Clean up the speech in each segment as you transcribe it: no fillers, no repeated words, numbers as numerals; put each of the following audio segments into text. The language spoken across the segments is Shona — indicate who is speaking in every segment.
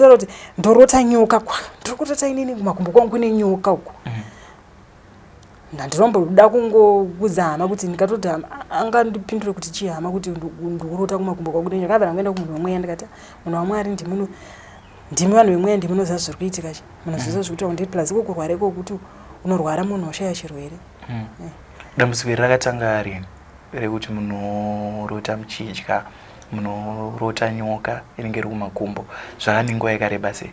Speaker 1: Taura kuti ndorota nyoka kwa ndiri kurota inini kumakumbo kwangu kune nyoka uku. Ndandinomboda kungoudza hama kuti ndikatoti hama angandipindure kuti chii hama kuti ndikurota kumakumbo kwangu kune nyoka. Ndakabva ndangoenda kumunhu wemweya ndikati munhu waMwari ndimuno ndimi vanhu vemweya ndimunoziva zviri kuitika chi munoziva zviri kuita kundiri plus iko kurwara iko kuti unorwara munhu oshaya chirwere.
Speaker 2: Dambudziko iri rakatanga rini rekuti munorota muchidya munorota nyoka inenge iri kumakumbo zvava nenguva yakareba sei?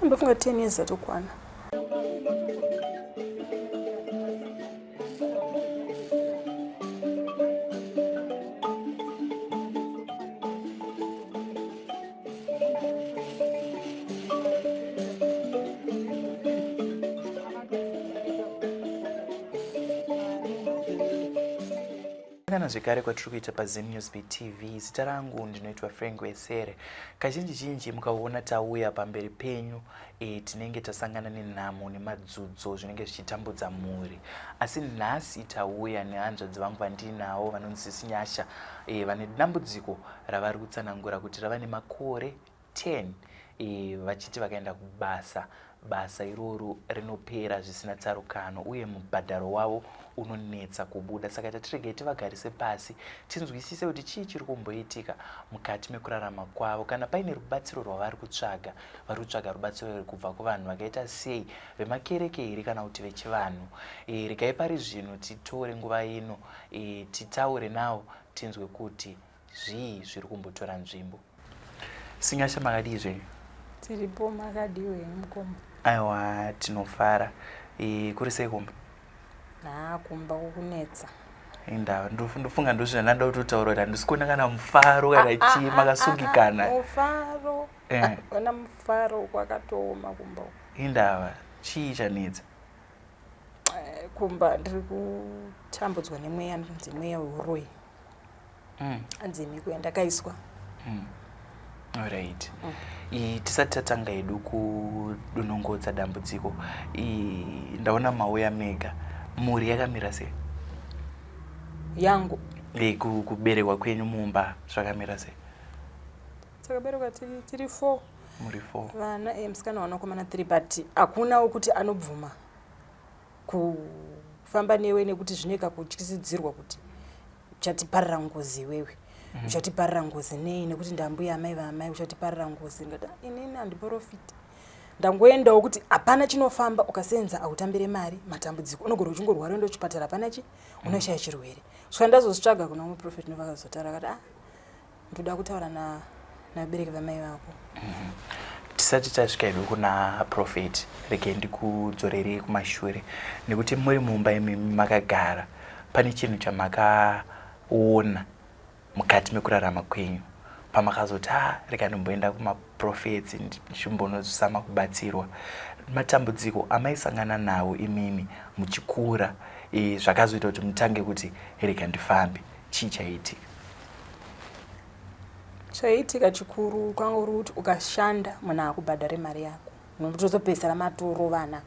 Speaker 1: Ndofunga 10 years dzatokwana.
Speaker 2: Kana zvekare kwatiri kuita paZimNews BTV, zita rangu ndinoitwa Frank Wesere. Kazhinji zhinji mukaona tauya pamberi penyu e, tinenge tasangana nenhamo nemadzudzo zvinenge zvichitambudza mhuri. Asi nhasi tauya nehanzvadzi vangu vandinawo vanonzi Sisi Nyasha e, vane dambudziko ravari kutsanangura kuti rava nemakore 10 e, vachiti vakaenda kubasa basa iroro rinopera zvisina tsarukano uye mubhadharo wavo unonetsa kubuda saka tatiregei tivagarise pasi tinzwisise kuti chii chiri kumboitika mukati mekurarama kwavo kana paine rubatsiro rwavari kutsvaga vari kutsvaga rubatsiro kubva kuvanhu vakaita sei vemakereke here kana kuti vechivanhu e, regai pari zvino titore nguva ino e, titaure nawo tinzwe kuti zvii zviri kumbotora nzvimbo Sinyasha makadii zvenyu?
Speaker 1: Tiripo makadii henyu mukoma?
Speaker 2: Aiwa tinofara. E, kuri sei kumba?
Speaker 1: Haa kumba kukunetsa.
Speaker 2: Indava ndofunga ndozvandanda kutotaura kuti handisi kuona kana mufaro kana ah, ah, chii ah, makasungikana.
Speaker 1: Mufaro. Eh. Kana mufaro kwakatooma kumba.
Speaker 2: Indava chii chanetsa?
Speaker 1: Eh, kumba ndiri kutambudzwa nemweya ndinzi mweya weuroyi. Hanzi mhiko yandakaiswa.
Speaker 2: Alright. Tisati tatanga hedu kudonongodza dambudziko, ndaona mauya mega, mhuri yakamira sei?
Speaker 1: Yangu
Speaker 2: Kuberekwa kwenyu mumba zvakamira sei?
Speaker 1: Takaberekwa tiri 4.
Speaker 2: Muri 4.
Speaker 1: Vana musikana wanakomana 3 but hakuna wekuti anobvuma kufamba newe nekuti zvine kakutyisidzirwa kuti uchatiparira ngozi iwewe. Uchatiparira ngozi nei nekuti ndambuya amai vaamai uchatiparira ngozi ndikati ah, inini handiporofiti ndangoendawo kuti hapana chinofamba ukasenza hautambire mari matambudziko unogona uchingorwara uende kuchipatara hapana chi unoshaya chirwere svika ndazozvitsvaga kuna umwe profeti ndovakazotaura akati ah ndoda kutaura na nabereki vamai vako.
Speaker 2: Tisati tasvika hedu kuna profeti, regai ndikudzorerei kumashure nekuti muri mumba imimi makagara pane chinhu chamakaona mukati mekurarama kwenyu pamakazoti ha rega ndimboenda kumaprofetsi ndichimbonozama kubatsirwa. Matambudziko amaisangana nawo imimi muchikura e, zvakazoita kuti mutange kuti rega ndifambe, chii chaiitika?
Speaker 1: Chaiitika chikuru kwanga uri kuti ukashanda munhu akubhadhare mari yako unotozopedzisira matorovana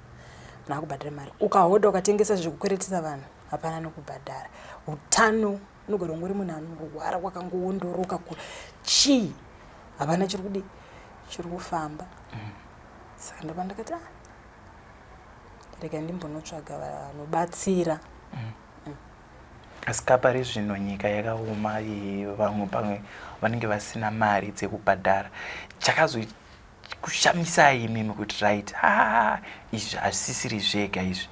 Speaker 1: munhu akubhadhare mari ukahodha ukatengesa zvekukweretesa vanhu hapana nokubhadhara utano unogara ungori munhu anorwara kwakangoondoroka chii hapana chiri kudi chiri kufamba. Saka ndobva ndakati ah rega ndimbonotsvaga vanobatsira.
Speaker 2: Asi pari zvino nyika yakaoma, vamwe pamwe vanenge vasina mari dzekubhadhara. Chakazokushamisai imimi kuti right haa izvi hazvisisiri zvega izvi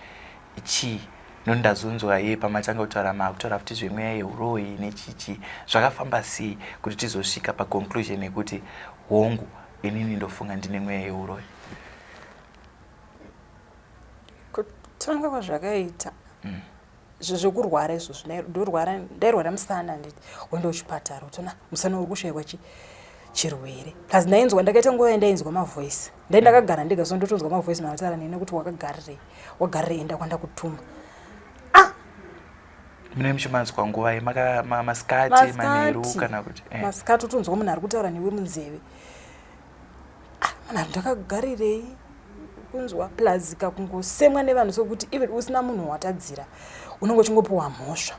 Speaker 2: chii? Noni ndazonzwa ye pamatanga kutaura maakutaura futi zvemweya yeuroyi nechichi zvakafamba sei kuti tizosvika paconclusion yekuti hongu inini ndofunga ndine mweya yeuroyi?
Speaker 1: Kutanga kwazvakaita zvekurwara izvozvo ndorwara ndairwara musana handiti woenda kuchipatara utoona musana uri kushaikwa chirwere plus ndainzwa ndakaita nguva yandainzwa mavoice ndai ndakagara ndega so ndotonzwa mavoice manotaura neni kuti wakagarirei wagarirei enda kwandakutuma. Ah
Speaker 2: mune muchimanzwa nguva masikati manheru kana kuti
Speaker 1: masikati utonzwa munhu ari kutaura newe munzeve. Ah munhu ari ndakagarirei kunzwa plus kakungosemwa nevanhu sokuti even usina munhu watadzira unenge uchingopiwa mhosva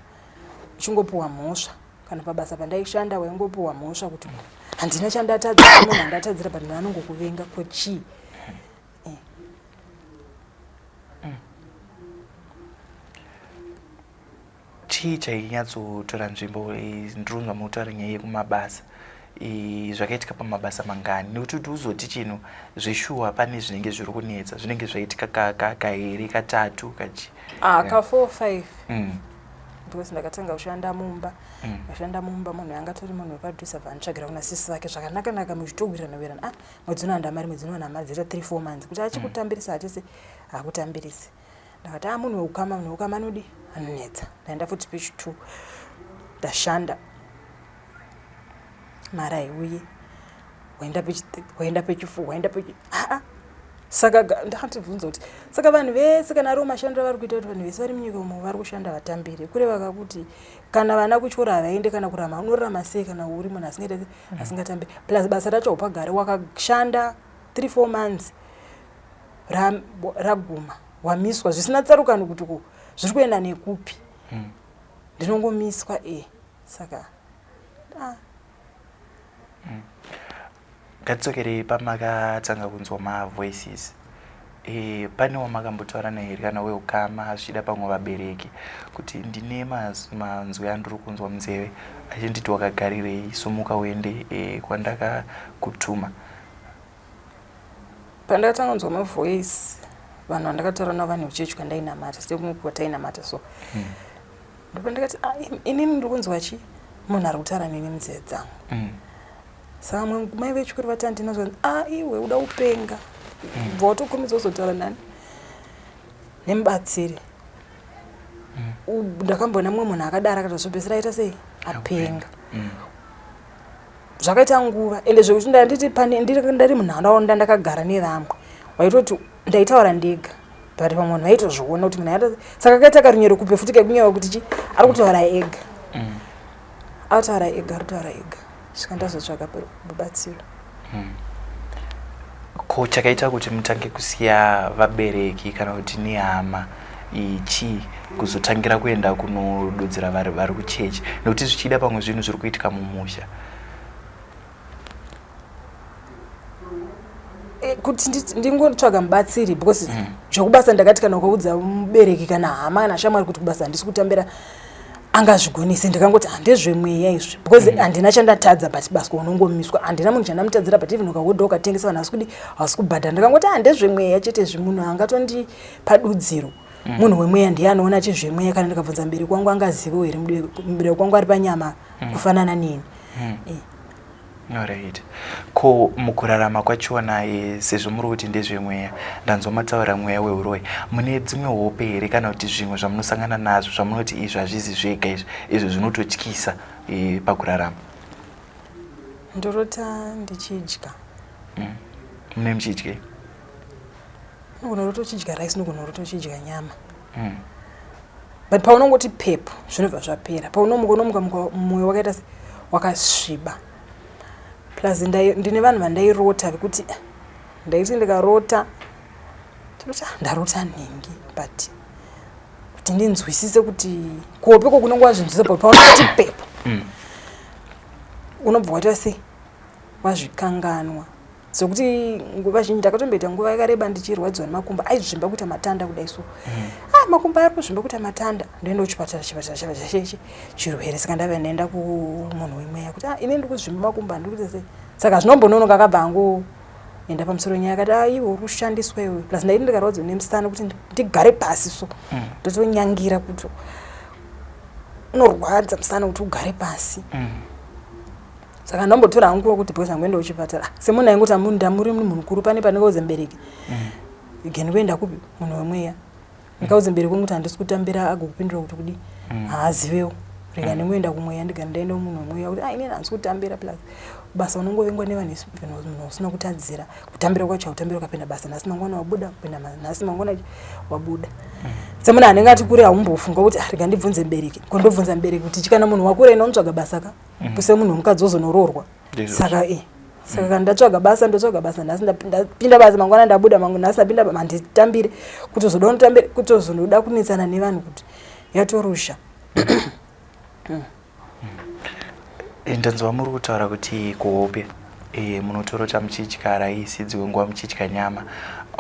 Speaker 1: uchingopiwa mhosva kana pabasa pandaishanda waingopiwa mhosva kuti Handina chandatadzira munhu andatadzira but munhu anongokuvenga ko chii? Eh.
Speaker 2: Chii chainyatsotora nzvimbo? Ndiri kunzwa mukutaura nyaya yekumabasa. Zvakaitika pamabasa mangani? Nekuti kuti uzoti chinhu zveshuwa pane zvinenge zviri kunetsa, zvinenge zvaitika kairi, katatu, kachi.
Speaker 1: Ah, ka 4 5. Because ndakatanga kushanda mumba. Ndashanda mumba munhu anga atori munhu wepadhuze abva anditsvagira kuna sisi vake zvakanaka naka muchitogwirana wirana. Ah, mwedzi uno handina mari, mwedzi uno handina mari, dzaita 3 4 months. Kuti achikutambirisa hatisi hakutambirisi. Ndakati ah munhu weukama, munhu weukama anodi anonetsa. Ndaenda futi pechi 2. Ndashanda. Mari haiuyi. Waenda pechi 3, waenda pechi 4, waenda pechi ah ah. Saka ndakatibvunza kuti saka vanhu vese kana ariwo mashandiro avari kuita kuti vanhu vese vari munyika umo vari kushanda vatambire kureva kakuti kana vana kuchikoro havaende kana kurama unorarama sei kana uri munhu asingaite asingatambiri plus basa racho haupagari wakashanda 3 4 months raguma wamiswa zvisina tsarukano kuti ko zviri kuenda nekupi ndinongomiswa e saka ah.
Speaker 2: Ngatidzokerei pamakatanga kunzwa mavoices. E, pane wamakambotaura naye here kana weukama zvichida pamwe vabereki kuti ndine manzwi andiri kunzwa munzeve achinditi wakagarirei sumuka uende e, kwandakakutuma?
Speaker 1: Pandakatanga kunzwa mavoice vanhu vandakataura navo vanhu vechechi kwandainamata sekumwe kwatainamata so ndopandakati ah, inini ndiri kunzwa chi munhu ari kutaura neni munzeve dzangu Saka mwe mai vechikuru vati handina zvanzi ah iwe uda kupenga bva watokurumidza kuzotaura nani nemubatsiri. Ndakamboona mumwe munhu akadaro akatozopedzisira aita sei apenga. Zvakaita nguva ende zvekuti ndanditi pane ndiri munharaunda ndakagara nevamwe waitoti ndaitaura ndega but vamwe vanhu vaitozviona kuti munhu aita saka akaita karunyero kupe futi kekunyewa kuti chi ari kutaura ega. Ataura ega ari kutaura ega. Svika ndazotsvaga rubatsiro.
Speaker 2: Ko chakaita kuti mutange kusiya vabereki kana kuti nehama chii kuzotangira kuenda kunodudzira vari vari kuchechi nekuti zvichida pamwe zvinhu zviri kuitika mumusha?
Speaker 1: Kuti ndingotsvaga mubatsiri because zvekubasa ndakati kana ukaudza mubereki kana hama kana shamwari kuti kubasa handisi kutambira angazvigonise ndikangoti handezvemweya izvi because handina chandatadza but basa unongomiswa handina munhu chandamutadzira but even ukahodha ukatengesa vanhu havasi kudi havasi kubhadhara ndikangoti handezvemweya chete izvi munhu angatondipa dudziro munhu wemweya ndiye anoona chizvemweya kana ndikabvunza mubereki wangu angazivewo here mubereki wangu ari panyama kufanana neni.
Speaker 2: Alright. Ko mukurarama kwachona sezvo muri kuti ndezvemweya, ndanzwa mataura mweya weuroyi, mune dzimwe hope here kana kuti zvimwe zvamunosangana nazvo zvamunoti izvi hazvizi zvega izvi, izvi zvinototyisa pakurarama?
Speaker 1: Ndorota ndichidya.
Speaker 2: Mune muchidyei?
Speaker 1: Unogona kurota uchidya rice, unogona kurota uchidya nyama. But paunongoti pepu zvinobva zvapera. Paunomuka unomuka mwoyo wakaita se wakasviba. Plus ndine vanhu vandairota vekuti ndaiti ndikarota ndinoti ah, ndarota nhingi but kuti ndinzwisise kuti kuhope ko kunonge wazvinzwisa but paunongoti pepu unobva waita sei wazvikanganwa. Zvekuti nguva zhinji ndakatomboita nguva yakareba ndichirwadziwa nemakumbo aizvimba kuita matanda kudai so. Ah, makumbo ari kuzvimba kuita matanda. Ndoenda kuchipatara, chipatara, chipatara chechi chirwere. Saka ndabva ndaenda kumunhu wemweya kuti ah, ini ndiri kuzvimba makumbo handiri kuita sei. Saka zvinombononoka akabva angoenda pamusoro nyaya akati ah, iwe uri kushandiswa iwe. Plus ndaiti ndikarwadziwa nemusana kuti ndigare pasi so. Ndotonyangira kuti unorwadza musana kuti ugare pasi. Saka ndombotora hangu nguva kuti because angoenda kuchipatara semunhu aingoti ndamuri munhu mukuru pane pandingaudze mubereki again kuenda kupi munhu wemweya ndikaudze mubereki wangu kuti handisi kutambira agokupindura kuti kudi haazivewo rega ndingoenda kumweya ndigara ndaenda kumunhu wemweya kuti ah inini handisi kutambira plus basa unongovengwa nevanhu munhu usina kutadzira kutambira kwacho hautambira ukapinda basa nhasi mangwana wabuda kupinda nhasi mangwana wabuda semunhu anenge ati kure haumbofunga kuti ah rega ndibvunze mubereki ko ndobvunza mubereki kuti chikana munhu wakure enda unotsvaga basa ka kuse munhu wemukadzi wozonoroorwa. Saka saka kana ndatsvaga basa ndotsvaga basa nhasi ndapinda basa mangwana ndabuda nhasi ndapinda handitambire kutozoda unotambire kutozonoda kunetsana nevanhu kuti yatorusha.
Speaker 2: Ndanzwa muri kutaura kuti kuhope e, munotorota muchidya raisi, dzimwe nguva muchidya nyama.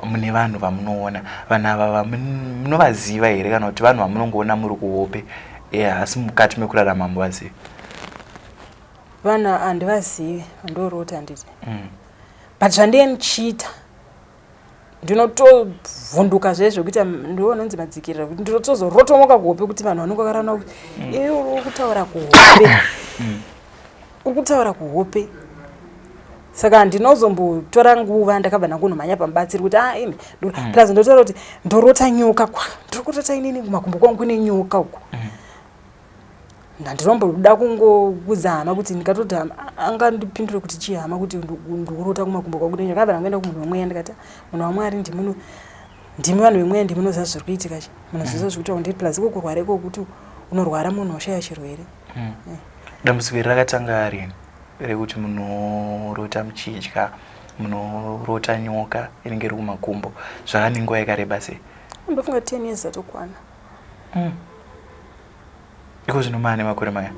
Speaker 2: Mune vanhu vamunoona, vanhu ava munovaziva here kana kuti vanhu vamunongoona muri kuhope e, asi mukati mekurarama muvazivi?
Speaker 1: Vanhu handivazivi vandorota handiti. But zvandee ndichiita ndinotovhunduka zve zvekuita ndononzi madzikirira kuti ndinotozorotomoka kuhope kuti vanhu vanonge vakarana kuti iwe uri kutaura kuhope. Uri kutaura kuhope. Saka ndinozombotora nguva ndakabva ndangonomhanya pamubatsiri kuti ah imi plus ndotaura kuti ndorota nyoka kwa ndiri kurota inini kumakumbo kwangu kune nyoka uku. Ndandinomboda kungoudza hama kuti ndikatoti hama angandipindure kuti chii hama kuti ndikurota kumakumbo kwangu kune nyoka. Abva ndangoenda kumunhu wemweya ndikati munhu waMwari ndimuno ndimi vanhu vemweya ndimunoziva zviri kuitika chi munoziva zviri kuita ndiri plus iko kurwara iko kuti unorwara munhu oshaya chirwere.
Speaker 2: Dambudziko iri rakatanga rini rekuti munorota muchidya, munorota nyoka inenge iri kumakumbo, zvava nenguva yakareba sei?
Speaker 1: Ndofunga 10 years atokwana.
Speaker 2: Iko zvino maane makore maya?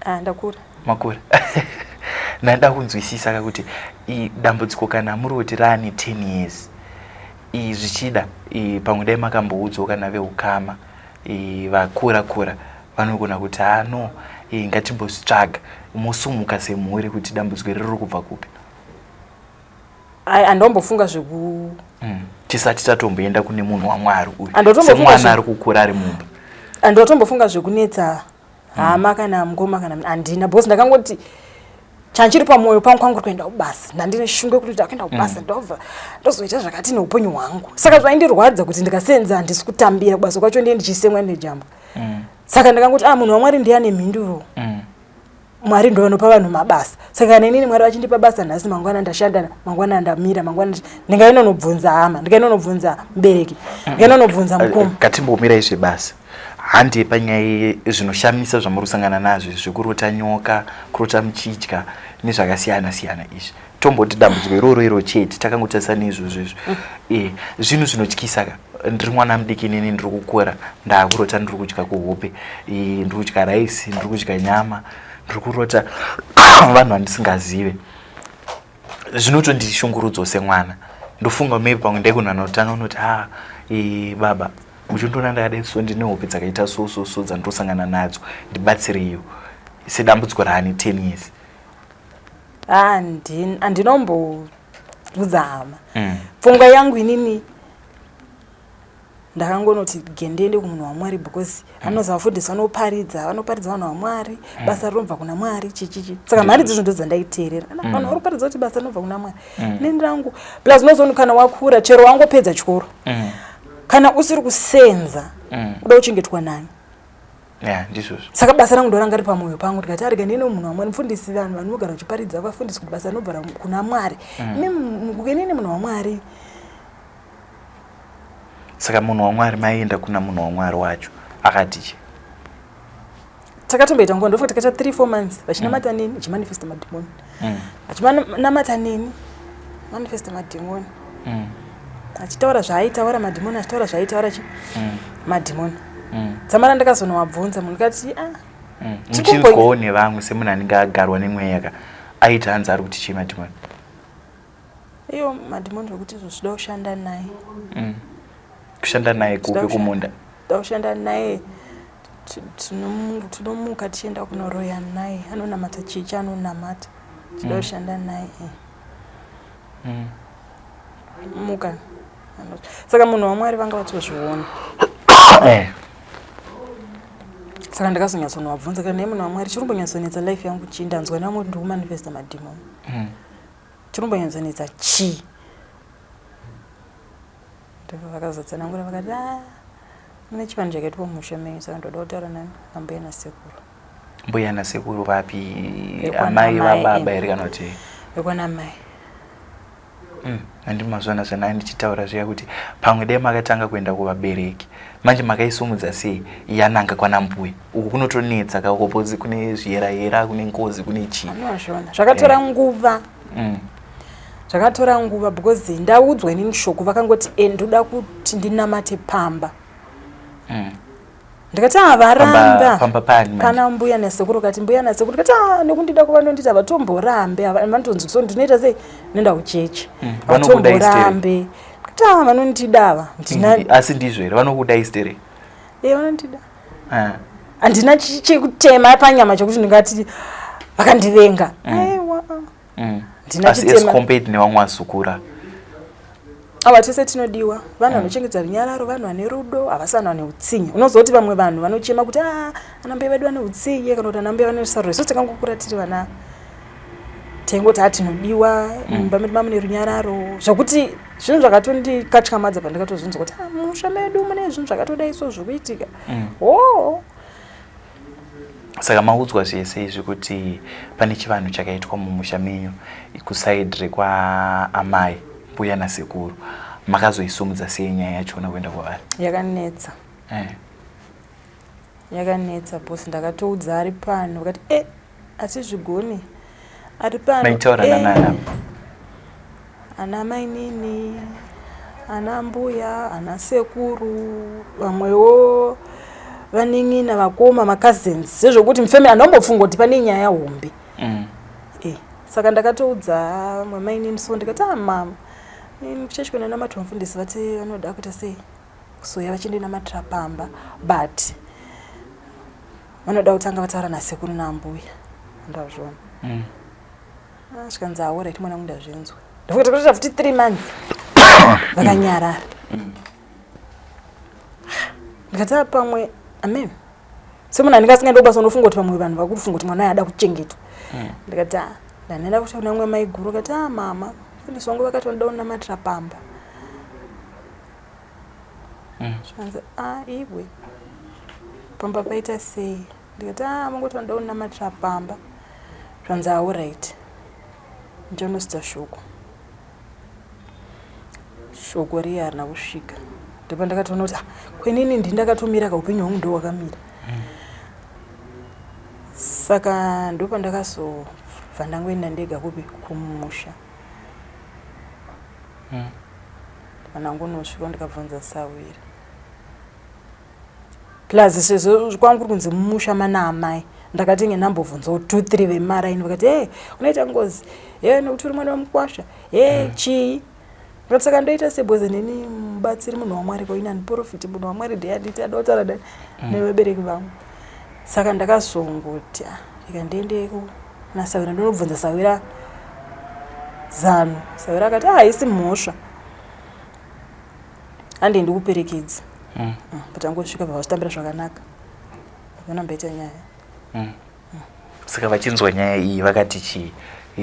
Speaker 1: Ah, ndakura.
Speaker 2: Makura. Ndada kunzwisisa kakuti dambudziko kana muri kuti raane 10 years zvichida pamwe dai makamboudzwa kana veukama vakura kura vanogona kuti ha no ngatimbozvitsvaga mosumuka semhuri kuti dambudziko iri riri kubva kupi.
Speaker 1: Andombofunga zveku
Speaker 2: Tisati tatomboenda kune munhu waMwari uyu semwana ari kukura ari mumba.
Speaker 1: Andotombofunga zvekunetsa hama kana mukoma kana handina because ndakangoti chanchiri pamwoyo pangu kwangu kuenda kubasa ndandine shungu yekuti ndakuenda kubasa ndobva ndozoita zvakati neupenyu hwangu. Saka zvaindirwadza kuti ndikasenza handisi kutambira kubasa kwacho ndiye ndichisemwa nejambwa. Saka ndakangoti ah munhu waMwari ndiye ane mhinduro. Mwari ndo vanopa vanhu mabasa. Saka kana inini Mwari vachindipa basa nhasi mangwana ndashanda mangwana ndamira mangwana ndingainonobvunza hama ndingainonobvunza mubereki ndingainonobvunza mukoma.
Speaker 2: Ngatimbomirai zvebasa. Handi panyaya zvinoshamisa zvamuri kusangana nazvo zvekurota nyoka, kurota muchidya nezvakasiyana siyana izvi. Tomboti dambudziko iroro iro chete takangotarisa neizvozvo izvo. Zvinhu zvinotyisa ka. Ndiri mwana mudiki inini ndiri kukura ndakurota ndiri kudya kuhope, ndiri kudya raisi, ndiri kudya nyama, ndiri kurota vanhu vandisingazive. Zvinotondishungurudzawo semwana. Ndofunga maybe pamwe ndaigona notanga unoti ha baba muchindiona ndakadai so ndine hope dzakaita so so so dzandosangana nadzo ndibatsireiwo sedambudziko raane 10 years.
Speaker 1: Andinomboudza hama. Pfungwa yangu inini ndakangonoti gendiende kumunhu waMwari because anoziva vafundisi vanoparidza vanoparidza vanhu vaMwari basa rinobva kuna Mwari chichichi. Saka mhari dzizvo ndo dzandaiteerera. Vanhu vari kuparidza kuti basa rinobva kuna Mwari. Neni rangu plus unozoona kana wakura chero wangopedza chikoro. Kana usiri kusenza uda kuchengetwa nani?
Speaker 2: Yeah, ndizvozvo.
Speaker 1: Saka basa rangu ndoranga riri pamwoyo pangu ndikati arega ndiende kumunhu waMwari mufundisi vanhu vanogara vachiparidza vafundisi kuti basa rinobva kuna Mwari. Inini munhu waMwari.
Speaker 2: Saka munhu waMwari maienda kuna munhu waMwari wacho akati chi?
Speaker 1: Takatomboita nguva ndofunga takaita 3 4 months vachinamata neni vachimanifesta madhimoni. Vachinamata neni manifesta madhimoni. Achitaura zvaaitaura madhimoni achitaura zvaaitaura chi madhimoni. Dzamara ndakazonowabvunza munhu ndikati ah
Speaker 2: Muchinzwawo nevamwe semunhu anenge agarwa nemweya ka aiti hanzi ari kuti chii madhimoni?
Speaker 1: Iyo madhimoni zvekuti izvo zvida kushanda naye.
Speaker 2: Kushanda naye kupi kumunda?
Speaker 1: Zvida kushanda naye tinomuka tichienda kunoroya naye anonamata chii chaanonamata tinoda kushanda naye. Muka. Saka munhu waMwari vanga vatozviona. Saka ndakazonyatsonovabvunza kana munhu waMwari chiri kumbonyatsonetsa life yangu chii ndanzwa nevamwe kuti ndiri kumanifesta madhimoni. Chiri kumbonyatsonetsa chii? Ndobva vakazotsanangura vakati ah mune chivanhu chakaitwa mumusha menyu saka ndoda kutaura nani nambuya nasekuru.
Speaker 2: Mbuya nasekuru vapi? Amai vababa here kana kuti?
Speaker 1: Vekwana mai.
Speaker 2: Handi mazviona zvandanga ndichitaura zviya kuti pamwe dai makatanga kuenda kuvabereki manje makaisumudza sei yananga kwana mbuya uku kunotonetsa kakopozi kune zviyera yera kune ngozi kune chii.
Speaker 1: Anozviona zvakatora nguva. Zvakatora nguva because ndaudzwa inini shoko vakangoti ndoda kuti ndinamate pamba. Ndikati ah, varamba.
Speaker 2: Pamba pani manje?
Speaker 1: Pana mbuya nasekuru. Kati mbuya nasekuru. Ndikati ah, nekundida kwavanondita vatomborambe. Vanotonzi so ndinoita sei? Ndinoenda kuchechi. Vatomborambe. Ndikati ah, vanondida ava.
Speaker 2: Ndina Asi ndizvo here? Vanokuda istere?
Speaker 1: Eh, vanondida. Ah. Handina chekutema panyama chekuti ndingati vakandivenga. Aiwa.
Speaker 2: Ndina Asi as compared nevamwe vazukura.
Speaker 1: Ava tese tinodiwa. Vanhu vanochengeta runyararo, vanhu vane rudo, havasi vanhu vane utsinye. Unozoti vamwe vanhu vanochema kuti ah, ana mbuya vedu vane utsinye kana kuti ana mbuya vane rusaruro. Isu takangokura tiri vana taingoti ah, tinodiwa, mumba medu mamune runyararo. Zvokuti zvinhu zvakatondikatyamadza pandakatozvinzwa kuti ah, mumusha medu mune zvinhu zvakatodai so zvikuitika. Oh.
Speaker 2: Saka maudzwa zvese izvi kuti pane chivanhu chakaitwa mumusha menyu kusaidi rekwaamai, mbuya nasekuru. Makazoisumudza sei nyaya yachona kuenda kwavari?
Speaker 1: Yakanetsa. Yakanetsa boss, ndakatoudza ari pano vakati eh, hatizvigoni ari pano.
Speaker 2: Maitaura nana?
Speaker 1: Ana mainini, ana mbuya, ana sekuru, vamwewo vanin'ina, vakoma, macousins, sezvokuti mufamily handombofunga kuti pane nyaya hombe. Saka ndakatoudza vamwe mainini so ndikati ah mama, ini kuchechi kunanamatwa mufundisi vati vanoda kuita sei? Kuzoya vachindinamatira pamba but vanoda kutanga vataura nasekuru nambuya. Ndazviona. Zvikanzi alright mwana wangu ndazvinzwa. Ndafunga takatoita futi 3 months. Vakanyarara. Ndikati ah, pamwe amen. Semunhu anenge asingaendi kubasa unofunga kuti vamwe vanhu vakufunga kuti mwana ada kuchengetwa. Ndikati ah, ndanoenda kuti kuna umwe maiguru akati ah mama, mufundisi wangu vakati vanoda kunamatira pamba. Zvikanzi ah iwe pamba paita sei? Ndikati ah mangoti vanoda kunamatira pamba. Zvanzi alright. Ndichanosita shoko. Shoko riya harina kusvika. Ndipo ndakatoona kuti ah, kwenini ndini ndakatomira ka upenyu hwangu ndo hwakamira. Saka ndopandakazobva ndangoenda ndega kupi kumusha. Pandangonosvika ndikabvunza sahwira. Plus sezvo kwangu kuri kunzi mumusha mana amai, ndakatenge ndambobvunzawo 2 3 vemaraini vakati hey, unoita ngozi hey, nekuti uri mwana wemukwasha hey, chii. Ndikati saka ndoita sei because neni mubatsiri munhu waMwari ko ini handiprofiti munhu waMwari ndiye anditi ada kutaura nevabereki vangu. Saka ndakazongoti ah, rega ndiende kuna sahwira ndinobvunza sahwira zano. Sahwira akati ah, haisi mhosva. Hande ndikuperekedze. But angosvika bva vachitambira zvakanaka. Hapana mbaita nyaya.
Speaker 2: Saka vachinzwa nyaya iyi vakati chii?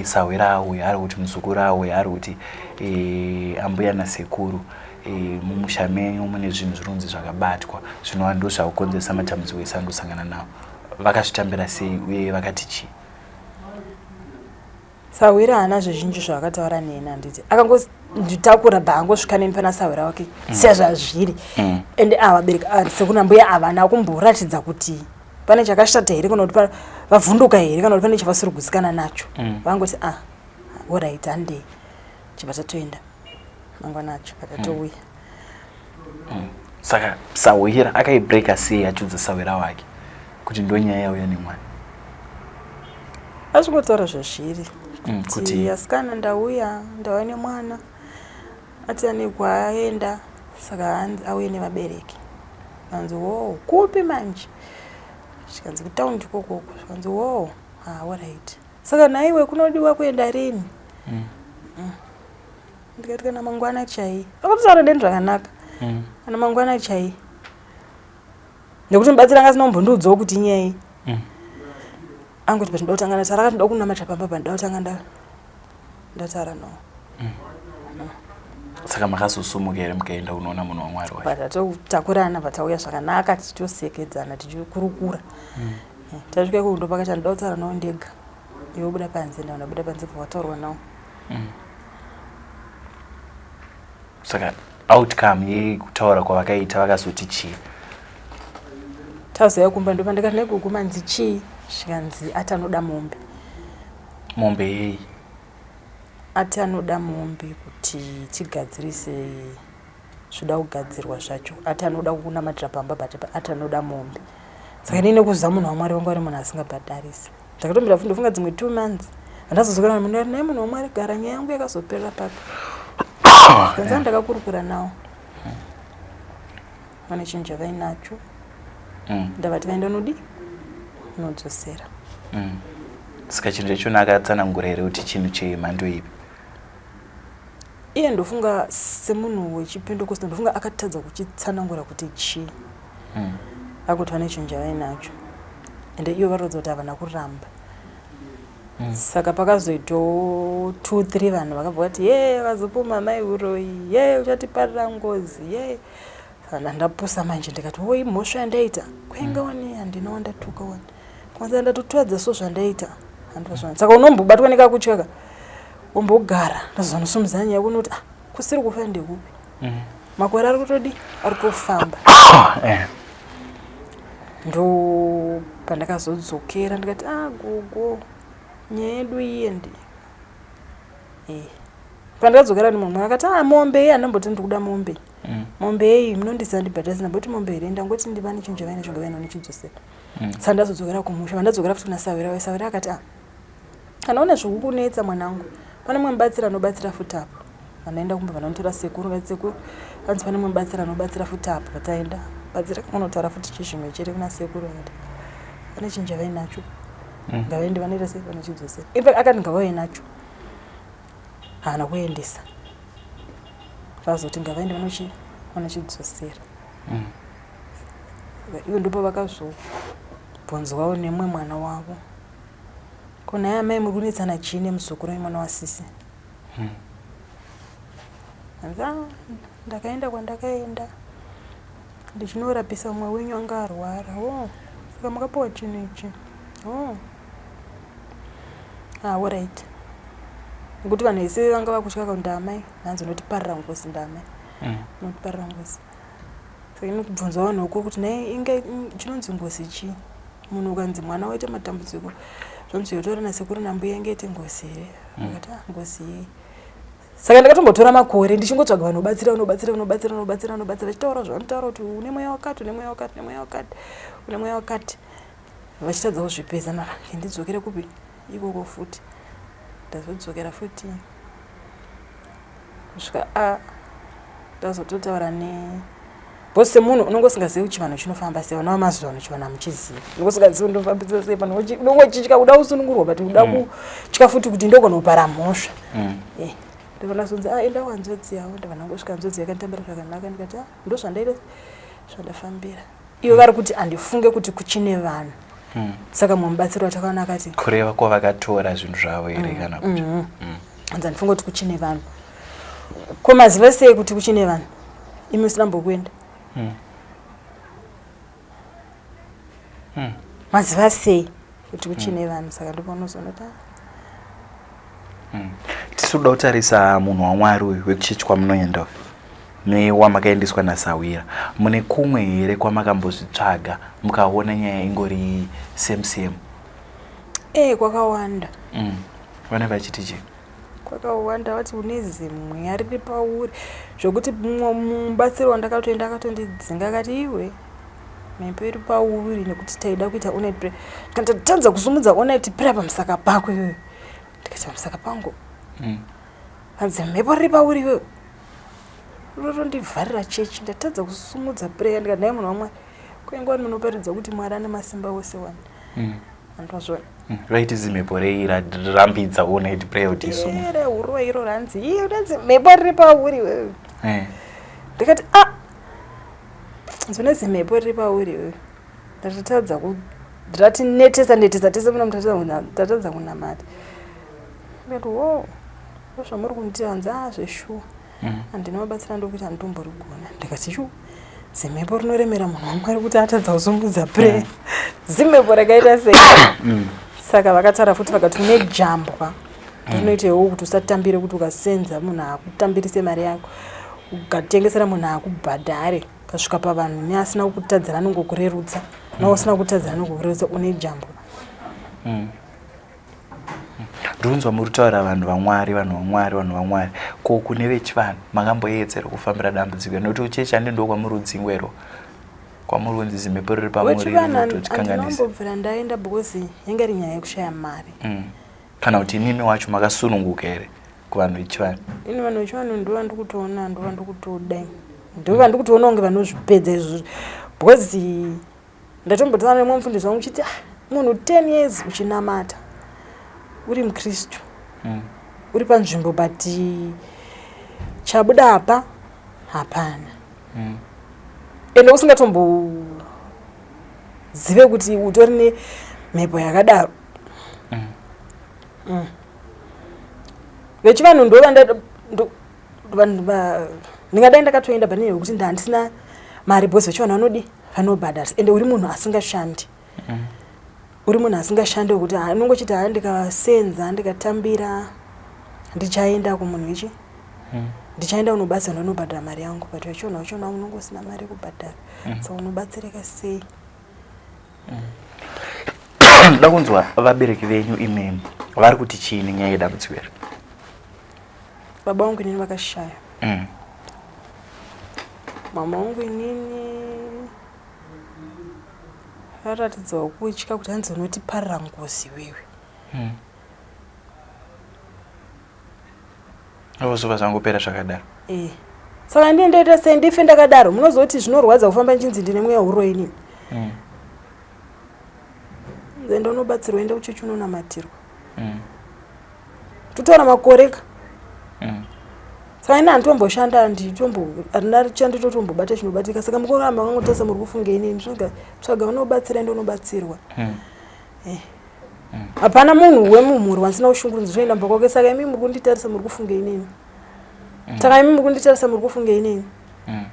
Speaker 2: Sahwira auya ari kuti muzukuru auya ari kuti ambuya nasekuru mumusha menyu mune zvinhu zvinonzi zvakabatwa zvinova ndo zvakukonzeresa matambudziko ese andosangana nawo. Vakazvitambira sei uye vakati chii?
Speaker 1: Sahwira haana zvizhinji zvaakataura neni handiti akangonditakura bva angosvika neni pana sahwira wake sezvazviri. Ende ava vabereki ava sekuru nambuya havana kumboratidza kuti pane chakashata here kana kuti vavhunduka here kana kuti pane chavasiri kugutsikana nacho. Vangoti ah alright handei chibva tatoenda mangwana acho patatouya.
Speaker 2: Saka sahwira akaibreaka sei achiudza sahwira wake kuti ndonyaya yauya nemwana?
Speaker 1: Azvingotaura zvazviri kuti asikana ndauya ndauya nemwana ati ane kwaaenda saka hanzi auye nevabereki. Zvikanzi wo kupi manje? Zvikanzi kutaundi ikokoko. Zvikanzi wo ah alright. Saka nhaiwe kunodiwa kuenda rini? Ndikati kana mangwana chai. Vakatotaura neni zvakanaka. Kana mangwana chai. Nekuti mubatsiri anga asina kumbondiudzawo kuti inyaya. Angoti but ndoda kutanga ndatara akati ndoda kunamata pamba pa ndoda kutanga ndatara no.
Speaker 2: Saka makazosumuka here mukaenda kunoona munhu waMwari wacho?
Speaker 1: Patatotakurana patauya zvakanaka tichitosekedzana tichikurukura. Tasvika ikoko ndopakati ndoda kutaura nawo ndega. Iwe buda panze, ndabuda panze pawataurwa nawo.
Speaker 2: Saka outcome yekutaura kwavakaita vakazoti chii?
Speaker 1: Tazouya kumba ndopandakati negogo manzi chii? Zvikanzi ati anoda mombe.
Speaker 2: Mombe yei?
Speaker 1: Ati anoda mombe kuti tigadzirise Zvoda kugadzirwa zvacho. Ati anoda kukunamatira pamba but ati anoda mombe. Saka inini nekuziva munhu waMwari vanga vari munhu asingabhadharisi. Ndakatombira futi ndofunga dzimwe 2 months. Handazozokera munhu ari naye munhu waMwari gara nyaya yangu yakazoperera papi. Kanza ndakakurukura nawo. Vane chinhu chavainacho. Ndavati vaenda nodi unodzosera.
Speaker 2: Saka chinhu chachona akatsanangura here kuti chinhu chemhando ipi?
Speaker 1: Iye ndofunga semunhu wechipentekosta ndofunga akatadza kuchitsanangura kuti chii. Akuti vane chinhu chavainacho. Ende iyo varatidza kuti havana kuramba. Saka pakazoitawo 2 3 vanhu vakabva vati ye vazopumha mai uroyi ye uchatiparira ngozi ye. Saka ndapusa manje ndikati wo imhosva yandaita. Kwainga wani handina wandatuka wani. Kwanza ndatotadza so zvandaita. Handozvana. Saka unombobatwa nekakutya ka. Wombogara ndazonosumudza nyaya kunoti ah kusiri kufa ndekupi. Makore ari kutodi ari kutofamba. Ndo pandakazodzokera ndikati ah gogo nyaya yedu iye ndi eh. Pandakadzokera nemumwe akati ah mombe iye andamboti ndikuda mombe. Mombe iyi munondiziva ndibhadharisa ndamboti mombe here ndangoti ndivane chinhu chavainacho ngavaina nochidzosera. Saka ndazodzokera kumusha vandadzokera futi kuna sawira waye sawira akati ah kana une zvikukunetsa mwanangu pane mumwe mubatsiri anobatsira futi apo. Vandaenda kumba vanotora sekuru vati sekuru hanzi pane mumwe mubatsiri anobatsira futi apo pataenda batsira kunotaura futi chizvimwe chete kuna sekuru akati pane chinhu chavainacho ngavaende vanoita sei vanochidzosera. In fact akati ngavauye nacho haana kuendesa vazoti ngavaende vanochidzosera. Ivo ndipo vakazobvunzwawo nemumwe mwana wavo ko nhai amai muri kunetsana chii nemuzukuru wemwana wasisi. Hanzi ah ndakaenda kwandakaenda ndichinorapisa mumwe wenyu anga arwara. Oh saka makapiwa chinhu ichi. Oh ah alright. Nekuti vanhu vese vanga vakutya kuti ndaamai hanzi unotiparira ngozi ndaamai. Unotiparira ngozi. Saka ini kubvunza vanhu vakuru kuti nhai inga chinonzi ngozi chii? Munhu ukanzi mwana waita matambudziko zvonzi yotaura nasekuru nambuya ingaite ngozi here? Vakati ah ngozi yei? Saka ndakatombotora makore ndichingotsvaga vanobatsira vanobatsira vanobatsira vanobatsira vanobatsira vachitaura zvavanotaura kuti une mweya wakati une mweya wakati une mweya wakati une mweya wakati vachitadza kuzvipedza mara ndidzokere kupi ikoko futi ndazodzokera futi kusvika a ndazototaura ne because semunhu unonge usingazivi kuti chivanhu chinofamba sei vana vamazuva ano chivanhu hamuchizivi unonge usingazivi ndofambisa sei pano unonge uchitya kuda kusunungurwa but kuda kutya futi kuti ndogona kupara mhosva. Ndobva ndazonzi ah enda kuhanzvadzi yavo ndabva ndangosvika hanzvadzi yakanditambira zvakanaka ndikati ah ndozvandaita zvandafambira. Ivo vari kuti handifunge kuti kuchine vanhu. Saka mumwe mubatsiri watakaona akati
Speaker 2: kureva kwavakatora zvinhu zvavo here kana kuti
Speaker 1: Hanzi handifunge kuti kuchine vanhu. Ko maziva sei kuti kuchine vanhu imi usina mbokuenda? Maziva sei kuti kuchine vanhu? Saka ndopaunozoona kuti
Speaker 2: Tisi kuda kutarisa munhu waMwari uyu wekuchechi kwamunoenda newamakaendeswa nasahwira. Mune kumwe here kwamakambozvitsvaga mukaona nyaya ingori same same?
Speaker 1: Kwakawanda.
Speaker 2: Vane vachiti chii?
Speaker 1: Kwakawanda vati une zimweya riri pauri zvokuti mubatsiri wandakatoenda akatondidzinga akati iwe mhepo iri pauri nekuti taida kuita all night prayer. Kana tatadza kusumudza all night prayer pamusaka pako iwewe. Ndikati pamusaka pangu. Hanzi mhepo riri pauri iwewe. Rotondivharira chechi ndatadza kusumudza prayer ndikati nhai munhu waMwari. Kwainge wani munoparidza kuti Mwari ane masimba ose wani. Andozvona.
Speaker 2: Vaiti zimhepo rei rambidza all night prayer kuti isumuke?
Speaker 1: Rehuroyi iro ranzi iye ranzi mhepo riri pauri iwewe. Ndikati ah zvone zimhepo riri pauri iwewe. Ndatadza ku ratinetesa netesa tese muno tatadza kunamata. Ndikati wo ndozvamuri kundiita hanzi ah zveshuwa. Handina mabatsira ndokuita handitomborigona. Ndikati shu zimhepo rinoremera munhu waMwari kuti atadza kusumudza prayer. Zimhepo rakaita sei? Saka vakataura futi vakati une jambwa rinoita iwewe kuti usatambire kuti ukasenza munhu akutambirise mari yako ukatengesera munhu akubhadhare ukasvika pavanhu neasina kukutadzira anongokurerutsa nausina kukutadzira anongokurerutsa une jambwa.
Speaker 2: Ndiri kunzwa muri kutaura vanhu vaMwari, vanhu vaMwari, vanhu vaMwari. Ko kune vechivanhu makamboedzera kufambira dambudziko nekuti kuchechi handi ndokwamuri kudzingwa kwamuri kunzi zimhepo riri pamuri
Speaker 1: rinototikanganisa. Handinombobvira ndaenda because yanga iri nyaya yekushaya mari. Mm.
Speaker 2: Kana kuti imimi wacho makasununguka here kuvanhu vechivanhu?
Speaker 1: Ini vanhu vechivanhu ndovandikutoona ndovandikutoda ndovandikutoona kunge vanozvipedza izvozvo because Ndatombotaura nemumwe mufundisi wangu chiti ah, munhu 10 years uchinamata uri mukristu mm. uri panzvimbo but chabuda apa hapana mm. ende usingatombozive kuti utori nemhepo yakadaro mm. mm. vechivanhu ndovanda ndingadai ndakatoenda pane yekuti ndandisina mari because vechivanhu vanodi vanobhadharisa ende uri munhu asingashandi mm. uri munhu asingashandi wekuti unongochiti haa ndikasenza ndikatambira ndichaenda kumunhu ichi mm. ndichaenda kunobatsira ndonobhadhara mari yangu but vachiona vachiona unonge usina mari yekubhadhara mm. so unobatsirika sei
Speaker 2: ndoda kunzwa vabereki venyu imimi vari kuti chii nenyaya yedambudziko iri
Speaker 1: Baba vangu inini vakashaya. Mm. Mama vangu inini varatidzawo kutya kuti hanzi unotiparira ngozi iwewe. Mm.
Speaker 2: Ozova zvangopera zvakadaro.
Speaker 1: Eh. Saka ndiye ndoita sei ndife ndakadaro munozoti zvinorwadza kufamba nchinzi ndine mweya uroyi inini. Mm. Enda unobatsirwa enda kuchechi unonamatirwa. Mm. Totaura makore ka. Mm. Saka ini handitomboshanda handitombo handina chanditotombobata chinobatika saka mukuramba makangotasa muri kufunga inini tsvaga tsvaga vanobatsira ende unobatsirwa. Mm. Eh. Mm. Hapana munhu wemumhuri wandisina kushungurudzwa zvoenda mba kwake saka imi muri kunditarisa muri kufunga inini. Mm. Saka imi muri kunditarisa muri kufunga inini. Mm.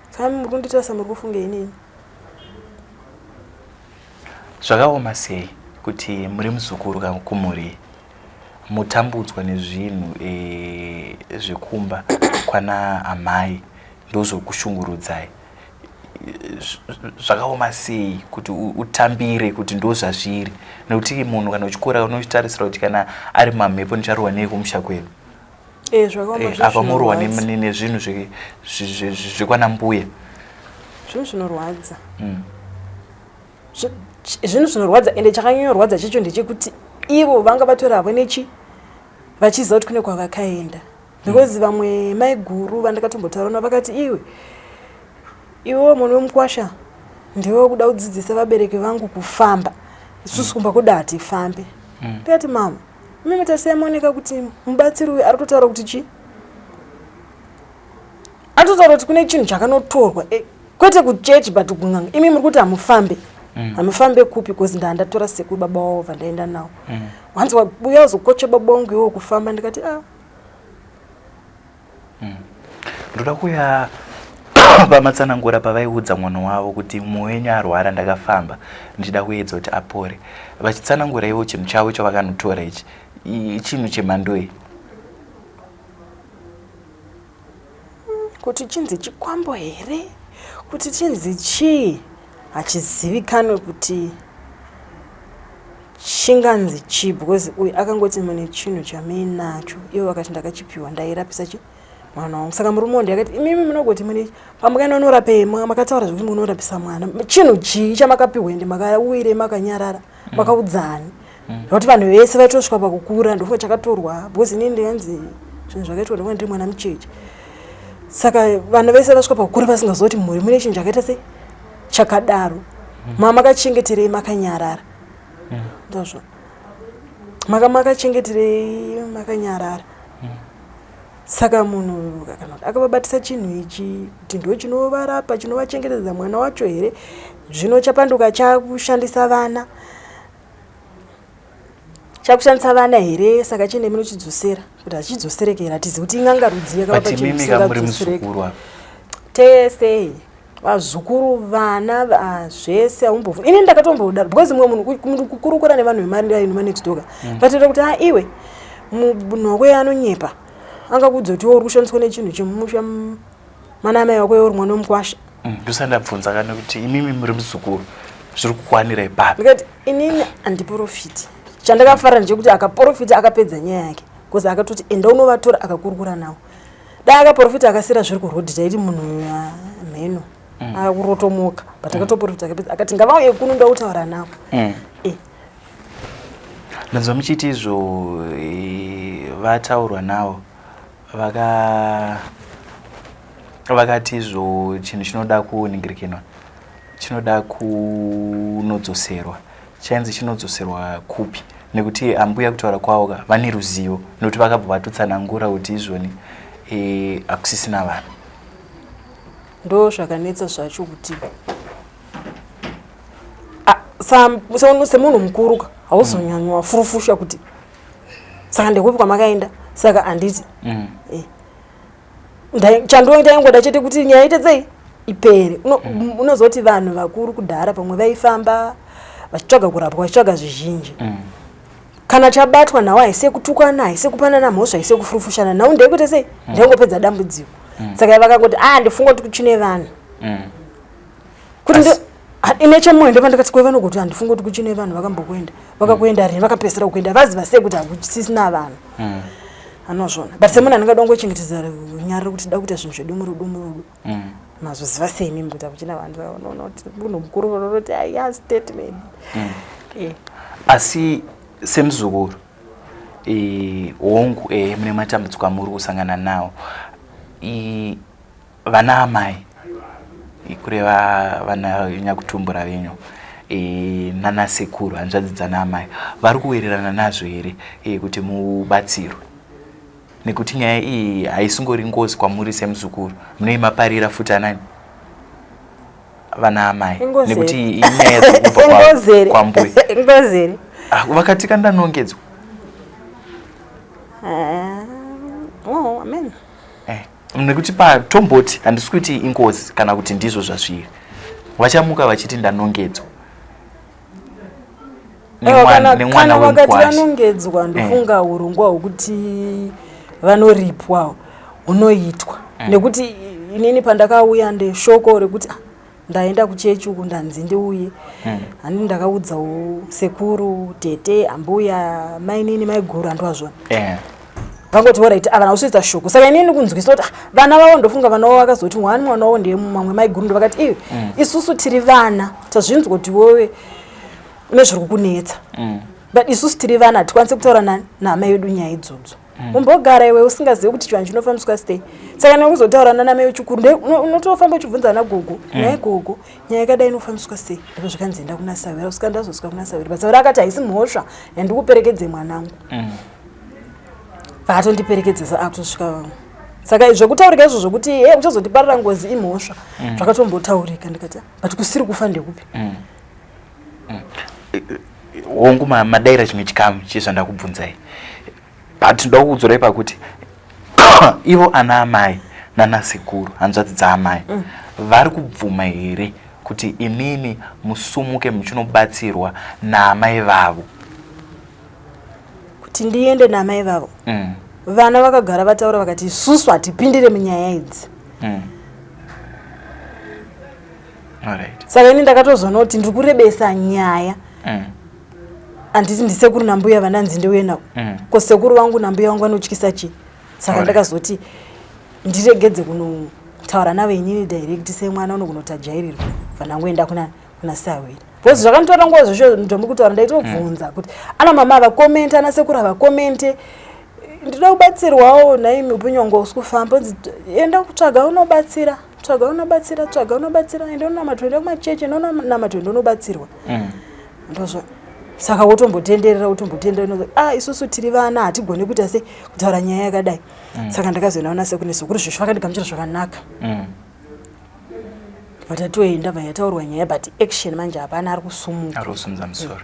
Speaker 1: Saka imi muri kunditarisa muri kufunga inini.
Speaker 2: Zvakaoma sei kuti muri muzukuru kumhuri mutambudzwa nezvinhu e, zvekumba kwana amai ndozvokushungurudzai zvakaoma sei kuti utambire kuti ndozvazviri nekuti munhu kana uchikura unochitarisira kuti kana ari mamhepo ndicharohwa nei kumusha kwedu
Speaker 1: eh, eh,
Speaker 2: apa morohwa nezvinhu zvekwana mbuya
Speaker 1: zvinhu zvinorwadza mm. Zvinhu zvinorwadza ende chakanyanyorwadza chacho ndechekuti ivo vanga vatori havo nechi vachiziva kuti kune kwavakaenda because vamwe maiguru vandakatombotaura navo vakati iwe iwewo mwana wemukwasha ndiwe wekuda kudzidzisa vabereki vangu kufamba isusu kumba kuda hatifambe mm. ndikati mama mimi tarisai maoneka kuti mubatsiri uyu ari kutotaura kuti chii Atotaura kuti kune chinhu chakanotorwa eh, kwete kuchechi but kun'anga imi muri kuti hamufambe mm. hamufambe kupi because ndaa ndatora sekuru baba wavo vandaenda nawo mm. wanzi wabuya uzokocha baba wangu iwo kufamba ndikati ah.
Speaker 2: Mm. Ndoda kuya pamatsanangura pavaiudza mwana wavo kuti mumwe wenyu arwara ndakafamba ndichida kuedza kuti apore vachitsanangura ivo chinhu chavo chavakanotora ichi chinhu chemhandoi
Speaker 1: Kuti chinzi chikwambo here kuti chinzi chii hachizivikanwe kuti chinganzi chii because uyu akangoti mune chinhu chamuinacho ivo vakati ndakachipiwa ndairapisa chi mwana wangu saka murume wandi akati imimi munogoti mune pamukaenda unorapei makataura zvekuti munorapisa mwana chinhu chii chamakapiwa ende makauire makanyarara mm. makaudzani mm. zvekuti vanhu vese vaitosvika pakukura ndofunga chakatorwa because inini ndikanzi zvinhu zvakaitwa ndofunga ndiri mwana mucheche saka vanhu vese vasvika pakukura vasingaziva kuti mhuri mune chinhu chakaita sei chakadaro mm. ma makachengeterei makanyarara mm. ndozvo maka makachengeterei makanyarara mm. Saka munhu kana kuti akavabatisa chinhu ichi kuti ndo chinovarapa chinovachengetedza mwana wacho here zvino chapanduka chakushandisa vana chakushandisa vana here saka chine munochidzosera kuti hachidzosereke here hatizi kuti in'anga rudzi
Speaker 2: yakavapa chinhu chisingadzosereke
Speaker 1: tese vazukuru vana zvese haumbofu ini ndakatombodaro because mumwe munhu kukurukura nevanhu vemari manext door mm. vatoita kuti a ah, iwe munhu wako iye anonyepa angakuudza kuti iwe uri kushandiswa nechinhu chemumusha mana amai wako iwe uri mwana wemukwasha
Speaker 2: mm, ndosandabvunza kana kuti imimi muri muzukuru zviri kukwanira ipapi
Speaker 1: ndikati inini handiprofiti Chandakafarira ndechekuti akaprofita akapedza nyaya yake because akatoti enda unovatora akakurukura navo. Dai akaprofita akasira zviri kuroad taiti munhu ah, mheno mm. akurotomoka but mm. akatoprofita akapedza akati ngavauye kuno ndautaura navo. Mm. Eh.
Speaker 2: Ndanzwa muchiti izvo eh, vataurwa navo vaka vakati izvo chinhu chinoda kuningirikinwa chinoda kunodzoserwa chainzi chinodzoserwa kupi nekuti ambuya kutaura kwavo ka vane ruzivo nekuti vakabva vatotsanangura kuti izvoni e, hakusisina vanhu
Speaker 1: ndo zvakanetsa zvacho kuti semunhu mukuru ka hauzonyanywa furufusha kuti saka ndekupi kwamakaenda saka handiti mm. eh. Chandoingoda chete kuti nyaya ite sei ipere. Mm. Unozoti vanhu vakuru kudhara pamwe vaifamba vachitsvaga kurapwa vachitsvaga zvizhinji mm. Kana chabatwa nhau haisi yekutukana haisi yekupanana mhosva haisi yekufurufushana nhau ndeyekuita sei mm. Ndeyongopedza dambudziko mm. Saka vakangoti ah ndifunga kuti kuchine vanhu mm. Kuti ine chemoyo ndopandakati kwaiva nokuti handifungi kuti kuchine vanhu vakambokuenda vakakuenda rini vakapedzisira kuenda vaziva sei kuti hakusisina vanhu mm. Anozvona but semunhu anenge ada kungochengetedza runyararo kuti da kuita zvinhu zvedu murudo murudo mm. Mazoziva sei mimi kuti hakuchina vanhu vanoona kuti munhu mukuru vanonoti aya statement mm.
Speaker 2: Eh. Asi semuzukuru hongu e, mune matambudziko amuri kusangana nawo vana amai kureva vana nyakutumbura venyu e, nana sekuru hanzvadzi dzana amai vari kuwirirana nazvo here e, kuti mubatsirwe nekuti nyaya iyi haisingori ngozi kwamuri semuzukuru munoimaparira futi anani vana amai nekuti inyaya dzekubva kwambuya ah, vakati kandanongedzwa
Speaker 1: ah, oh, amen
Speaker 2: eh. Nekuti patomboti handisi kuti ingozi kana kuti ndizvo zvazviri vachamuka vachiti ndanongedzwa
Speaker 1: Kana vakati vanongedzwa ndofunga eh. Urongwa hwekuti vanoripwa hunoitwa mm. Nekuti inini pandakauya ndeshoko rekuti ah, ndaenda kuchechi uku ndanzi ndiuye mm. Handi ndakaudzawo sekuru tete ambuya mainini maiguru handiwazvona yeah. Vangoti orit avana kusvitsa shoko saka inini kunzwisa kuti ah, vana vavo ndofunga vana vavo vakazoti one mwana wavo ndiye mamwe maiguru ndo vakati iwe mm. Isusu tiri vana tazvinzwa kuti wewe une zviri kukunetsa mm. But isusu tiri vana hatikwanisi kutaura nani naamai vedu nyaya idzodzo mm. Umbogara iwe usingazivi kuti chivanhu chinofambiswa sei saka nekuzotaura nanamai vechikuru unotofamba uchibvunza ana gogo mm. Naye gogo nyaya yakadai inofambiswa sei ndipo zvikanzi enda kuna sawira usika ndazosvika kuna sawira but sawira akati haisi mhosva yandikuperekedze mwanangu mm. Vaatondiperekedzesa akutosvika vamwe saka zvekutaurika izvo zvokuti e uchazotiparira ngozi imhosva mm. Zvakatombotaurika ndikati but kusiri kufa ndekupi mm.
Speaker 2: Mm. Hongu madaira chimwe chikamu chezvandakubvunzai but ndoda kukudzorai pakuti ivo ana amai nana sekuru hanzvadzi dzaamai mm. Vari kubvuma here kuti imimi musumuke muchinobatsirwa naamai vavo
Speaker 1: kuti ndiende naamai vavo mm. Vana vakagara vataura vakati isusu hatipindire munyaya idzi mm.
Speaker 2: Alright.
Speaker 1: Saka ini ndakatozoona kuti ndiri kurebesa nyaya mm. Handiti ndisekuru nambuya vananzi ndiuye navo mm. Ko sekuru vangu nambuya vangu vanotyisa chii saka right. Ndakazoti ndiregedze kunotaura navo inini direct semwana unokunotadzvairirwa vanangoenda kuna kuna sawira because zvakanditora nguva zvesho ndombi kutaura ndaitobvunza mm. Kuti ana mama avakomente ana sekuru avakomente ndinoda kubatsirwawo nhaimi upenyu wangu hausi kufamba nzi enda kutsvaga unobatsira tsvaga unobatsira tsvaga unobatsira enda unonamata enda kumachechi enda unonamata enda unobatsirwa mm. Ndozvo saka wotombotenderera wotombotenderera ah isusu tiri vana hatigone kuita sei kutaura nyaya yakadai mm. Saka ndakazoenda kuna sekuru nesekuru zvesho vakandigamuchira zvakanaka mm. Vatatoenda vayataurwa nyaya but action manje hapana ari kusumuka
Speaker 2: ari kusumudza musoro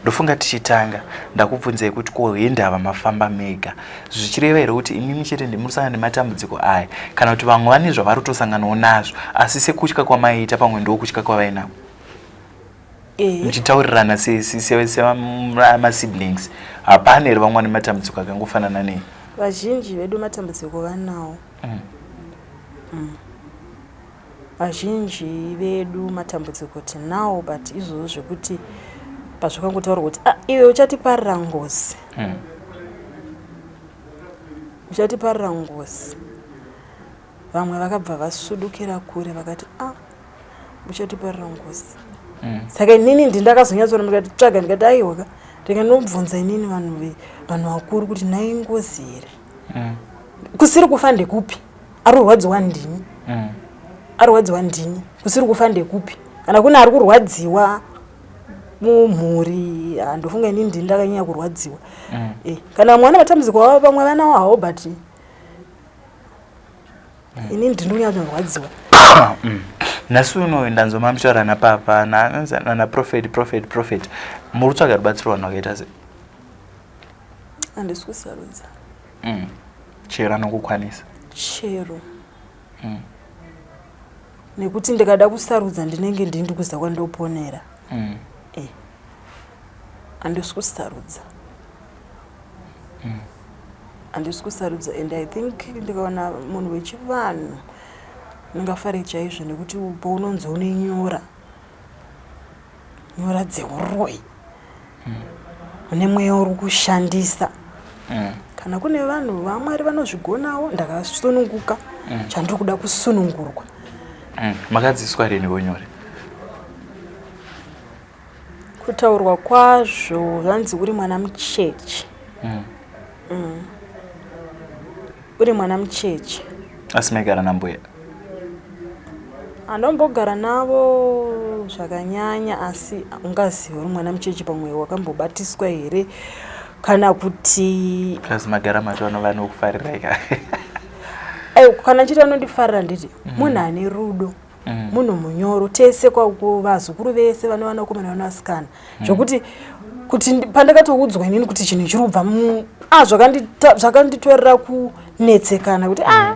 Speaker 2: ndofunga tichitanga ndakubvunzai kuti ko hendava mafamba mega zvichireva here kuti imimi chete ndimuri nematambudziko aya kana kuti vamwe vane zvavari kutosanganawo nazvo asi sekutya kwamaiita pamwe ndokutya kwavainako
Speaker 1: eh.
Speaker 2: Muchitaurirana semasiblings hapana here vamwe vane matambudziko akangofanana nei
Speaker 1: vazhinji vedu matambudziko vanawo mm. Mm. Vazhinji vedu matambudziko tinawo but izvozvo zvekuti Pazvakangotaurwa kuti ah, iwe uchatiparira ngozi. Uchatiparira ngozi. Vamwe vakabva vasudukira kure vakati ah, uchatiparira ngozi. Saka inini ndindakazonyatsoona ndikati tsvaga ndikati aiwa ka ndikandobvunza inini vanhu vanhu vakuru kuti nhai ngozi here. Kusiri kufa ndekupi? Arurwadziwa ndini. Arwadziwa ndini. Kusiri kufa ndekupi? Kana kune ari kurwadziwa mumhuri handofunga inini ndini ndakanyanya kurwadziwa. Eh, kana mwana matambudziko avo vamwe vanawo hawo but inini ndini kunyanya
Speaker 2: Nhasi unoyu ndanzwa mamutaura napapa nana prophet prophet prophet. Muri kutsvaga rubatsiro vanhu vakaita sei?
Speaker 1: Handisi kusarudza.
Speaker 2: Chero anokukwanisa.
Speaker 1: Chero. Nekuti ndikada kusarudza ndinenge ndini kuziva kwandoponera. Handisi kusarudza. Handisi kusarudza and I think ndikaona munhu wechivanhu ndingafare chaizvo nekuti paunonzi une nyora nyora dzeuroyi une mweya uri kushandisa. Kana kune vanhu vaMwari vanozvigonawo ndakasununguka. Chandiri kuda kusunungurwa.
Speaker 2: Makadzidziswa rini kunyora?
Speaker 1: Kutaurwa kwazvo zvanzi uri mwana mucheche. Uri mwana mucheche.
Speaker 2: Asi maigara nambuya?
Speaker 1: Handombogara navo zvakanyanya asi ungaziva uri mwana mucheche pamwe wakambobatiswa here kana kuti
Speaker 2: Plus magara macho vanova vanokufarirai ka.
Speaker 1: Aiwa, kana chiti vanondifarira nditi munhu ane rudo. Munhu munyoro tese vazukuru vese vane vanakomana vanasikana zvokuti kuti pandakatoudzwa inini kuti chinhu chiri kubva zvakanditorera kunetsekana kuti ah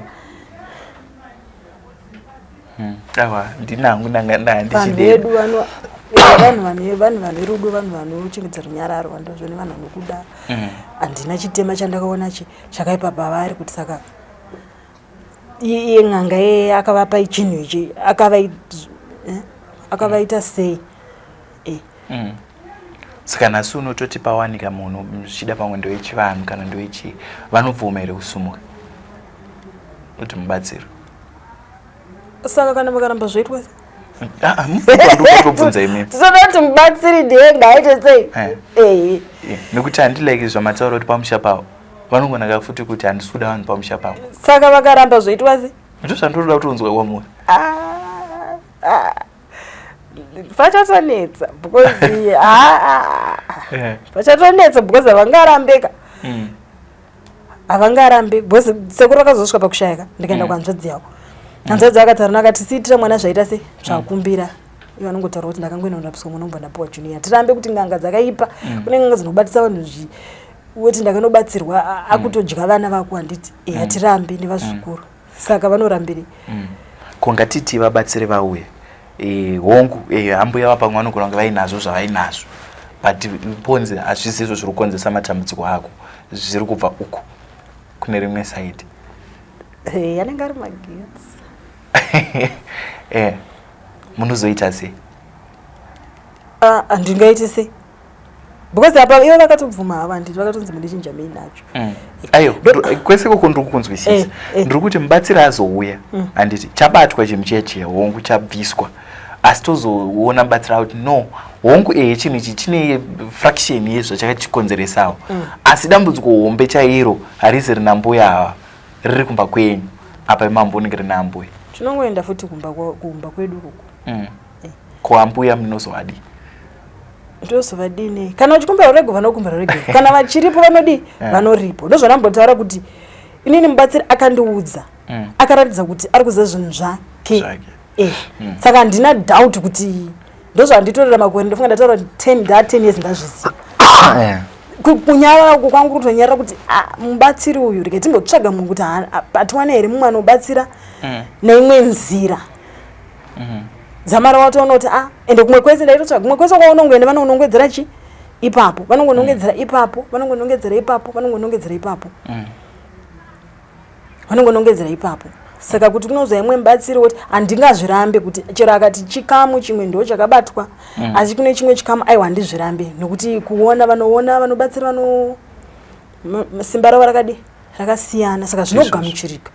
Speaker 2: Aiwa, ndinangu ndanga
Speaker 1: vanhu
Speaker 2: ndichidei.
Speaker 1: Vedu vanhu vane rudo, vanhu vanochengetedza runyararo, vandozvo nevanhu vanokuda. Handina chitema chandakaona chakaipa pavari kuti saka iye n'anga iyeye akavapa chinhu ichi akavaita sei.
Speaker 2: Saka nhasi unototi pawanika munhu zvichida pamwe ndewechivanhu kana ndewechii, vanobvuma here kusumuka kuti mubatsiro?
Speaker 1: Saka kana vakaramba zvoitwa sei?
Speaker 2: Ah, ndikutobvunza imimi.
Speaker 1: Tinoda kuti mubatsiri ndiye ngaaite sei.
Speaker 2: Eh. Nekuti handilike zvamataura kuti pamusha pavo vanongonaka futi kuti handisi kuda vanhu pamusha pavo.
Speaker 1: Saka vakaramba zvoitwa sei?
Speaker 2: Ndizvo zvandinoda kutonzwa kwamuri.
Speaker 1: Ah, ah. Pachatonetsa because ah, pachatonetsa because havangarambeka. Havangarambi because sekuru vakazosvika pakushayaka ndikaenda kuhanzvadzi yavo. Hanzvadzi akataura akati siitira mwana zvaita sei zvakumbira. Ivo vanongotaura kuti ndakangoenda kundorapiswa mwana ubva ndapuwa junior. Tirambe kuti n'anga dzakaipa. Kune n'anga dzinobatisa vanhu zvi woti ndakanobatsirwa akutodya vana vako handiti. Hatirambi nevazukuru. Saka vanorambiri.
Speaker 2: Ko ngatiti vabatsire vauya. Hongu ambuya vapamwe vanogona kunge vainazvo zvavainazvo but ponzi hazvisi izvo zviri kukonzeresa matambudziko ako, zviri kubva uku kune rimwe side.
Speaker 1: Anenge ari magetsi.
Speaker 2: Munozoita sei?
Speaker 1: Ah, handingaiti sei because apa ivo vakatobvuma havo handiti vakatonzi mundichinja meinacho.
Speaker 2: Aiyo, kwese koko ndiri kukunzwisisa. Ndiri kuti mubatsiri azouya handiti chabatwa chinhu chiya chiya, hongu chabviswa, asi tozoona mubatsiri akuti no, hongu ehe chinhu ichi chine fraction yezvachakachikonzeresawo, asi dambudziko hombe chairo harisi rina mbuya ava, riri kumba kwenyu apa imambo unenge rina ambuya.
Speaker 1: Tinongoenda futi kumba kwedu uku.
Speaker 2: Ko ambuya munozovadii?
Speaker 1: Ndozovadini? Kana vachikumbira rego vanokumbira rego, kana vachiripo vanodii? Vanoripo. Ndozvandambotaura kuti inini mubatsiri akandiudza akaratidza kuti ari kuziva zvinhu zvake.
Speaker 2: Zvake.
Speaker 1: Saka handina doubt kuti ndozvanditorera makore. Ndofunga ndataura kuti 10 nda 10 years ndazviziva. Kunyarara uku kwangu kutonyarara kuti ah, mubatsiri uyu rege timbotsvaga mumwe kuti atiwane here mumwe anobatsira neimwe nzira. Dzamara watoona kuti ah, ende kumwe kwese ndaitotsvaga, kumwe kwese kwaunongoenda vanonongedzera chi ipapo, vanongonongedzera ipapo, vanongonongedzera ipapo, vanongonongedzera ipapo, vanongonongedzera ipapo. Saka kuti kunozoya imwe mubatsiri woti handingazvirambe kuti chero akati chikamu chimwe ndo chakabatwa asi kune chimwe chikamu, aiwa, handizvirambe, nokuti kuona vanoona, vanobatsira vano simba ravo rakadi rakasiyana, saka zvinogamuchirika.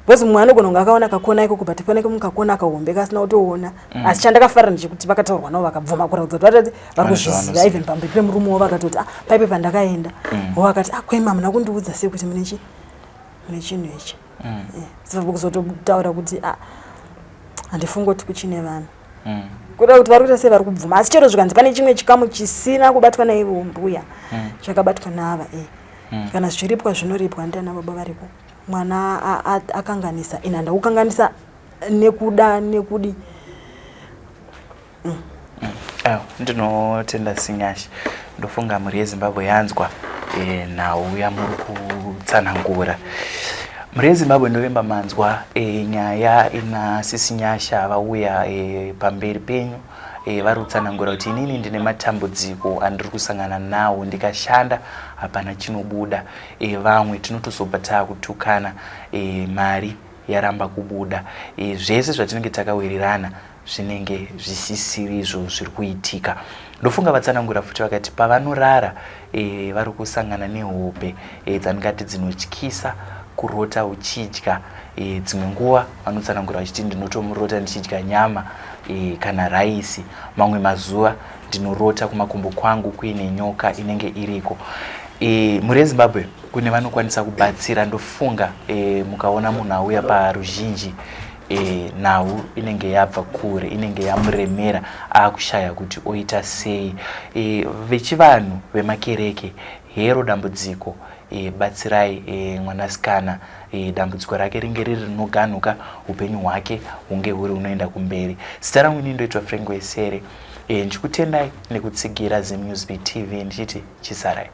Speaker 1: Because mumwe anogona kunge akaona kakona ikoko, but pane kamwe kakona kahombe kasina kutoona. Asi chandakafarira ndechekuti vakataurwa navo, vakabvuma kuratidza kuti vatati vari kuzviziva. Even pamberi pemurume wavo vakatoti, "Ah, paipe pandakaenda." Wo akati, "Ah, kwema hamuna kundiudza sei kuti mune chi mune chinhu ichi?" Saka kuzototaura kuti, "Ah, handifungi kuti kuchine vanhu," kuda kuti vari kuita sei, vari kubvuma. Asi chero zvikanzi pane chimwe chikamu chisina kubatwa naivo mbuya, chakabatwa naava, kana zvichiripwa zvinoripwa. Ndana baba varipo, mwana akanganisa, ini handakukanganisa nekuda nekudi.
Speaker 2: Aiwa, ndinotenda Sinyasha. Ndofunga mhuri yeZimbabwe yanzwa nhau yamuri kutsanangura. Mhuri yeZimbabwe, ndovimba manzwa nyaya ina Sisi Nyasha vauya pamberi penyu. Vari kutsanangura kuti inini ndine matambudziko andiri kusangana nawo, ndikashanda hapana chinobuda. Vamwe tinotozobva taakutukana, mari yaramba kubuda. Zvese zvatinenge takawirirana zvinenge zvisisirizvo zviri kuitika. Ndofunga vatsanangura futi vakati pavanorara vari kusangana nehope dzandingati dzinotyisa, kurota uchidya. Dzimwe nguva vanotsanangura vachiti ndinotomurota ndichidya nyama kana raisi. Mamwe mazuva ndinorota kumakumbo kwangu kuine nyoka inenge iriko. Mhuri yeZimbabwe, kune vanokwanisa kubatsira, ndofunga mukaona munhu auya paruzhinji, nhau inenge yabva kure, inenge yamuremera, akushaya kuti oita sei. Vechivanhu, vemakereke, hero dambudziko. Batsirai mwanasikana, dambudziko rake ringe riri rinoganuka, upenyu hwake hunge huri hunoenda kumberi. Zita rangu ini ndoitwa Frank Wesere. Ndichikutendai nekutsigira ZimNews TV, ndichiti chisarai.